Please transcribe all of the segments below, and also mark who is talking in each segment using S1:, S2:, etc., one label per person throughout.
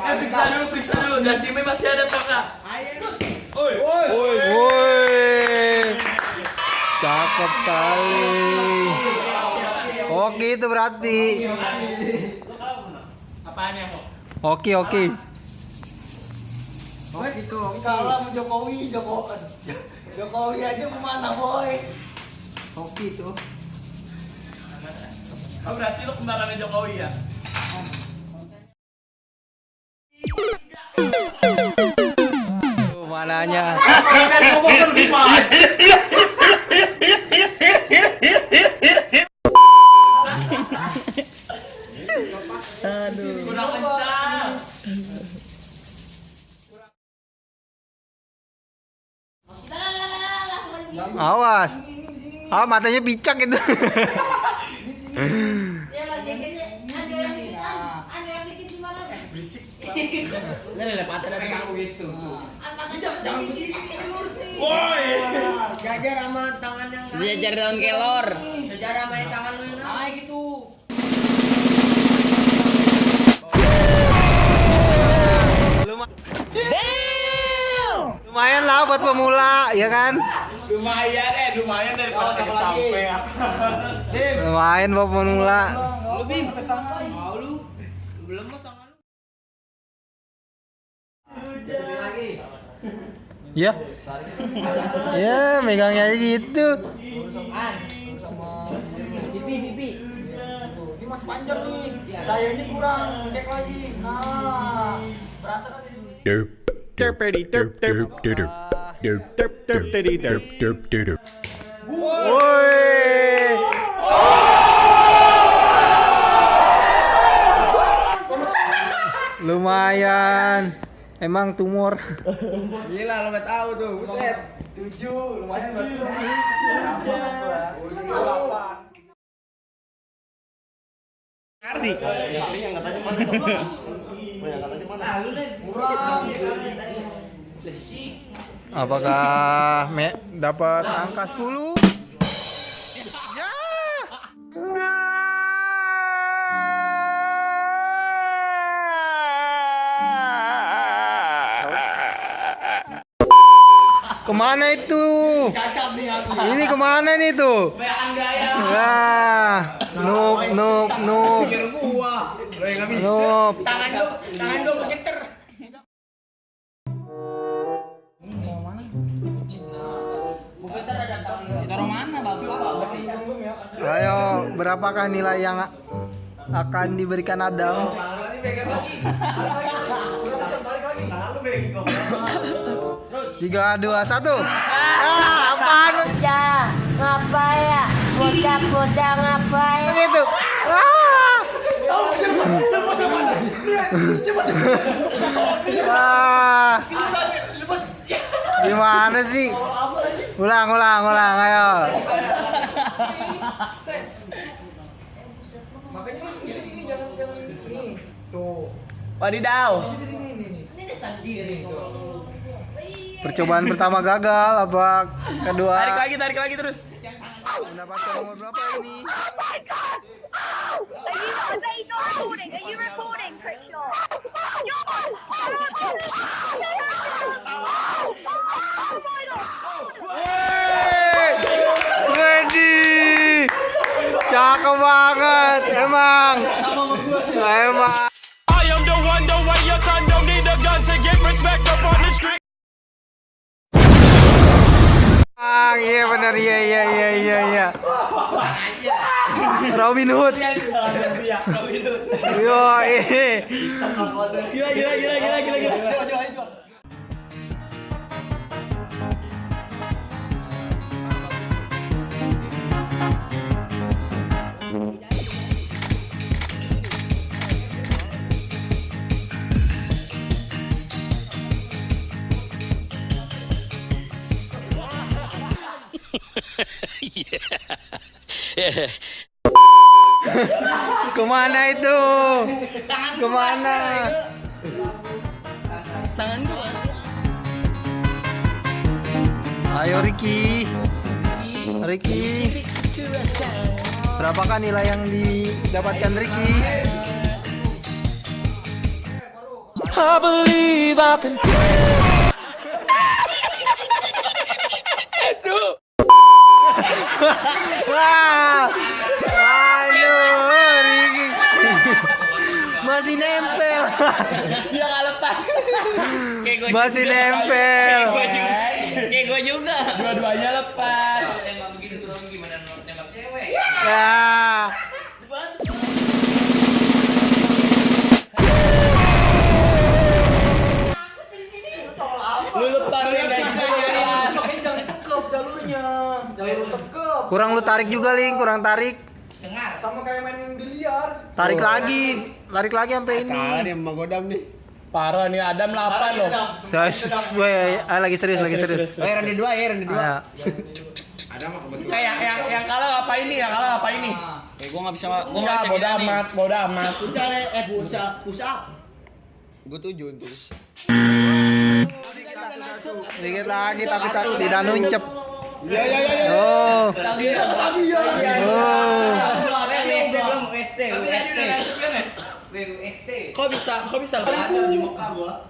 S1: Periksa dulu. Jasime masih ada atau enggak?
S2: Woi. Cakep sekali. Oke itu berarti.
S1: Apaan ya?
S2: Oke.
S3: Oke itu.
S4: Kalau Jokowi aja mana boy?
S3: Oke itu.
S1: Oh, berarti lu kembarannya Jokowi ya?
S2: Mananya? Aduh.
S1: Kurang kencang.
S2: Awas. Matanya picak itu.
S4: Jajar sama tangan yang
S3: Sejajar daun kelor.
S4: jajar sama yang tangan lu yang naik gitu.
S2: Lumayan lah buat pemula, ya kan?
S1: Lumayan daripada sampai ya.
S2: Lumayan buat pemula.
S4: Lebih
S1: Belum mau tangan lu.
S2: Ya. Ya, megangnya aja gitu.
S4: pipi. Ini masih panjang nih. Daya ini kurang, dek lagi. Nah, berasa kan ini.
S2: Woi. Lumayan. Emang tumor.
S3: Gila lo nggak tahu tuh, buset.
S4: 7, lumayan berarti.
S3: Ardi.
S4: Yang katanya mana? Yang katanya mana? Murah.
S2: Apakah dapat angka 10? Ya. Kemana itu?
S1: Cacap nih aku.
S2: Ini kemana nih tuh?
S1: Kebanyakan gaya.
S2: Wah, noob. Noob.
S1: Tangan lu begeter.
S3: Taruh mana bapak?
S2: Ayo, berapakah nilai yang akan diberikan Adam? 3, 2, 1. Apaan?
S5: Bocah ngapain ya? Bocah ngapain?
S2: Gitu. Gimana sih? Ulang, ayo.
S4: Makanya ini jangan nih. Tuh.
S3: Wadidaw.
S4: Ini sendiri.
S2: Percobaan pertama gagal, apa kedua?
S3: Tarik lagi terus.
S2: Mendapatkan nomor berapa ini?
S5: Oh my god! No! Are you recording? Are you recording, Crickshot? Yo! Oh my god!
S2: Ready! Cakep banget, emang.
S6: I am the one, the way your son don't need a gun to get respect up on the street.
S2: Iya benar, iya. Robin Hood. Yo,
S1: Gila.
S2: Kemana itu? Kemana?
S3: Tangan gua.
S2: Ayo Ricky. Berapakah nilai yang didapatkan Ricky?
S6: I believe I can.
S2: Wah, aduh, Ricky. Masih nempel.
S3: Dia nggak lepas. Kayak gue
S2: Masih
S3: juga.
S2: nempel.
S3: Kayak gue juga.
S1: Dua-duanya lepas.
S3: Emang begini tuh gimana nembak cewek?
S2: Ya.
S3: Lu lepasin dari jalan.
S4: Jangan tekep jalurnya. Jalur tekep.
S2: Kurang lu tarik juga, Ling, kurang tarik.
S4: Sama kayak main biliar.
S2: Tarik lagi sampai ini.
S1: Emang godam nih.
S3: Parah nih Adam 8 loh.
S2: Lagi serius.
S1: Randy 2 ya, Randy 2.
S2: Ayo.
S1: Ada mah kebetulan.
S3: Kayak yang kalah ngapain nih? Yang kalah ngapain nih? Gue nggak bisa. Gue nggak bisa. Bodoh amat.
S1: Push up. Gue 7 tuh.
S2: Dikit lagi tapi tidak nuncep.
S1: Ya.
S2: Oh.
S3: Kok bisa lepas?
S1: Di Mekah gua.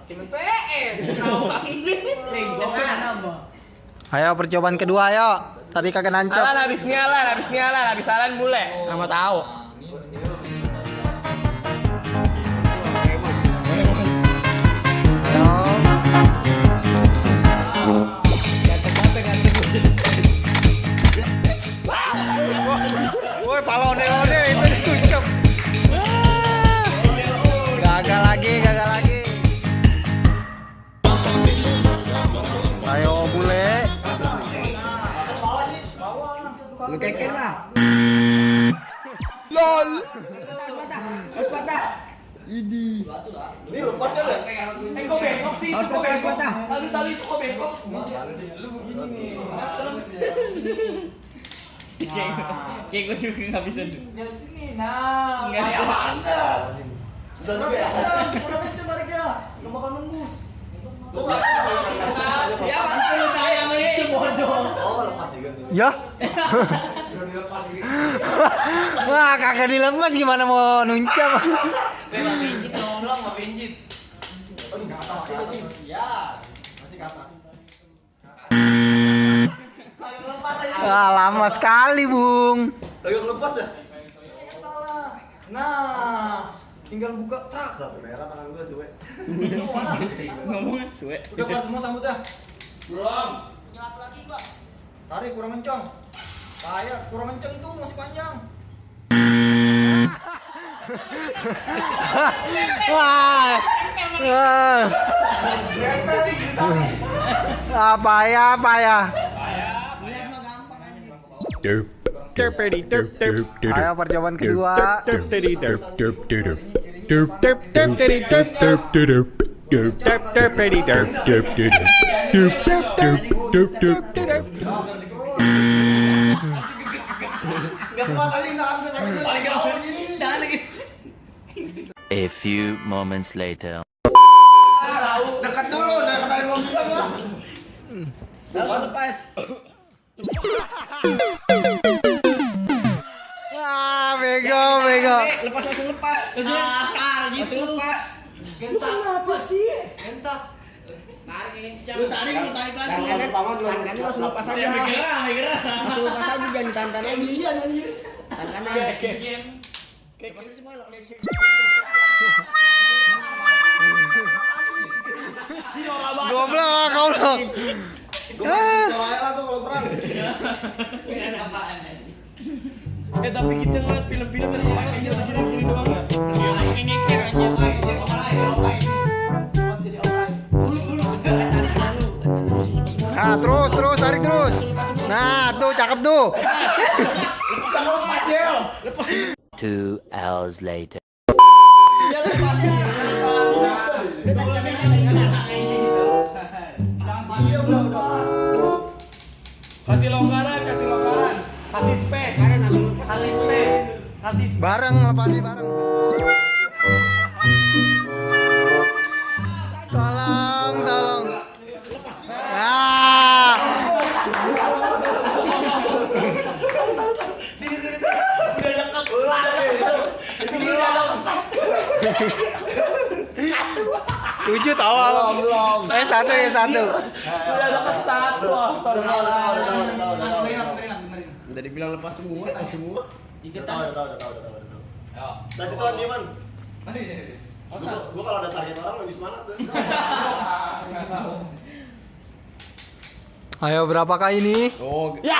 S2: Ayo percobaan kedua, ayo. Tadi kagak nancep.
S3: Alan habis Alan mulai. Nggak mau tahu.
S2: Woi, palone-one itu dituncep. Gagal lagi. Ayo bule.
S1: Lu keker lah.
S6: LOL.
S1: Ini lepas kan ya?
S4: Kok bengkok sih?
S1: Harus pakai es patah.
S4: Tali itu kok bengkok? Lu begini nih.
S3: Kayak gue juga nggak bisa tuh.
S4: Dari sini. Nah,
S3: Nggak ada apaan.
S4: Kurang kenceng tariknya. Nggak bakal nembus.
S3: Ya pasti lu sayang sama itu bodoh.
S1: Oh, lepas juga tuh.
S2: Ya. Wah, kagak dilepas gimana mau nuncep?
S3: Nggak pinjit dong, nggak pinjit.
S4: Ya.
S1: Masih ke atas.
S2: Ah, lama sekali, Bung.
S1: Lagi lepas dah.
S4: Salah. Nah, tinggal buka trak.
S1: Sampai merah tangan gua suwe.
S3: Ngomongnya suwe.
S4: Udah kelar semua sambutnya.
S3: Belum.
S4: Nyatu lagi, Pak. Tarik kurang kencang. Kayak kurang kencang tuh masih panjang.
S2: Wah. Apa ya? Ayo percobaan kedua.
S1: Enggak kuat tadi tangan gua sakit.
S3: Paling gampang begini. Jangan lagi.
S7: A few moments later.
S1: Dekat dulu, dekat tadi belum bisa gua. Lepas.
S2: Wah, bego.
S1: Lepas langsung lepas. Langsung lepas.
S4: Gentak apa sih? Gentak.
S3: Tarik lagi.
S1: Tangan kanan langsung lepas aja. Langsung lepas aja jangan ditahan lagi.
S4: Iya anjir.
S1: Tangan kanan. Lepasin semua lo.
S2: Goblok, goblok.
S1: Kalau perang.
S3: Tapi kita ngeliat film-film dari pakainya begini doang nggak? Ini nyeker aja.
S2: Nah, terus, tarik terus. Nah, tuh cakep tuh.
S7: 2 hours later.
S3: Kasih longgaran. Kasih space.
S2: Bareng lepasin bareng. Tolong. Ah. 7 tahu.
S1: Belum.
S2: Saya 1 ya 1.
S3: Udah dapat 1.
S1: Udah tahu.
S3: Udah dibilang lepas semua, tahu semua.
S4: Dikit
S1: Udah
S4: kan?
S1: tahu.
S4: Yo.
S1: Nah, Tuan Diman. Gua kalau ada target orang lebih semangat tuh.
S2: Ayo berapakah ini?
S3: Oh,
S2: Ya!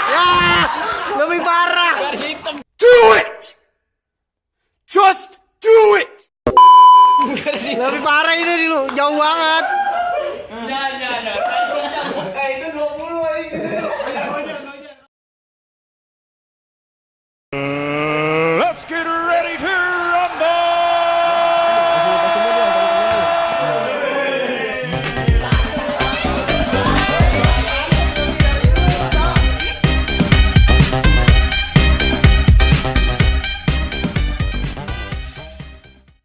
S2: Lebih parah.
S3: garis hitam.
S6: Do it! Just do it!
S2: Lebih parah ini dulu, jauh banget.
S3: Jangan.